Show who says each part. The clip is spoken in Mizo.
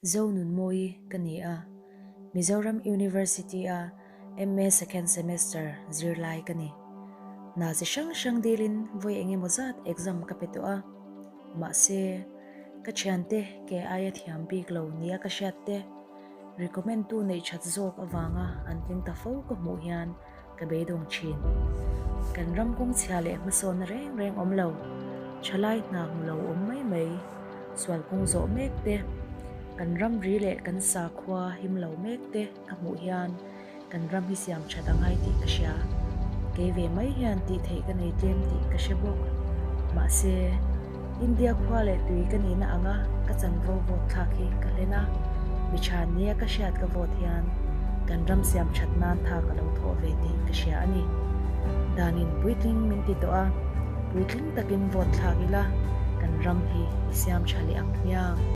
Speaker 1: Zonunmawii ka ni a, Mizoram University-a MA Second Semester zirlai ka ni. Hna chi hrang hrang dilin vawi eng emaw zat exam ka pe tawh a, mahse, ka thiante ke aia thiam bik lo nia ka hriat te, recommend tu neih that zawk avanga an tling ta fo ka hmuh hian Ka beidawng thin. Kan ram kawng chhia leh hmasawnna reng reng awm lo, thalai hna hmu lo awm mai mai, sual kawng zawh mek te, kan ram ri leh kan sakhua him lo mek te ka hmuh hian kan ram hi siam that a ngai tih ka hria. Kei ve mai hian tih theih ka nei tlem tih ka hre bawk. Mahse, India khua leh tui ka nihna anga ka chanvo vote thlak hi ka hlen a, mi tha nia ka hriat ka vote hian kan ram siam that nan tha ka lo thawh ve tih ka hria a ni. Danin puitling min ti tawh a, puitling takin vote thlak ila kan ram hi i siam tha leh ang hmiang.